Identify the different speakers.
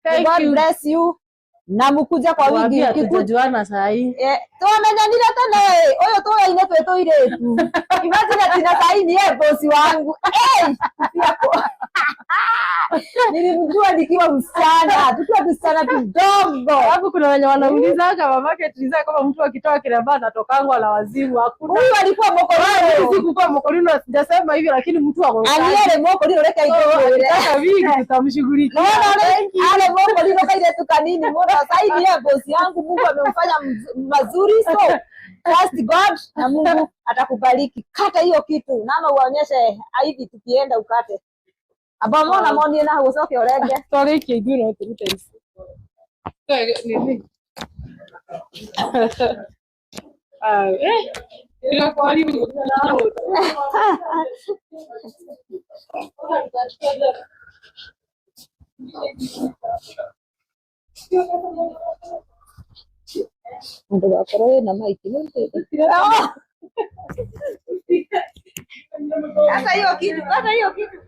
Speaker 1: Thank
Speaker 2: God
Speaker 1: you.
Speaker 2: Bless you. Na mukuja kwa wingi.
Speaker 1: Waambie
Speaker 2: Ukikuja
Speaker 1: hatujajuana saa hii.
Speaker 2: Eh, twamenyanire tene uyu tuyaine twi tuiritu. Imagine ati na sahi ni yeye bosi wangu. Eh, yako. Nilimjua nikiwa msichana, tukiwa tusichana tudogo.
Speaker 1: Alafu kuna wenye wanaulizaga mamake Triza kama mtu akitoa kiramba anatokangwa na wazimu. Hakuna.
Speaker 2: Huyu alikuwa mokorino.
Speaker 1: Sikukuwa mokorino, sijasema hivyo, lakini mtu ako
Speaker 2: Aniere mokorino reke ikwire.
Speaker 1: akitaka vingi tutamshughulikia.
Speaker 2: Naona ale mokorino kairetu kanini muno. Sahi ni yeye bosi yangu, Mungu amemfanya mazuri, so trust God na Mungu atakubariki. Kata hiyo kitu nama uonyeshe hivi tukienda ukate. Aba mona monie na ucoke urenge.
Speaker 1: Twarĩkia ithuĩ no tũrute ici. Nini? Ah, eh, ĩgakwarimu.
Speaker 2: Ndũgakorwo wĩna maiki. Kata hiyo kitu, kata hiyo kitu.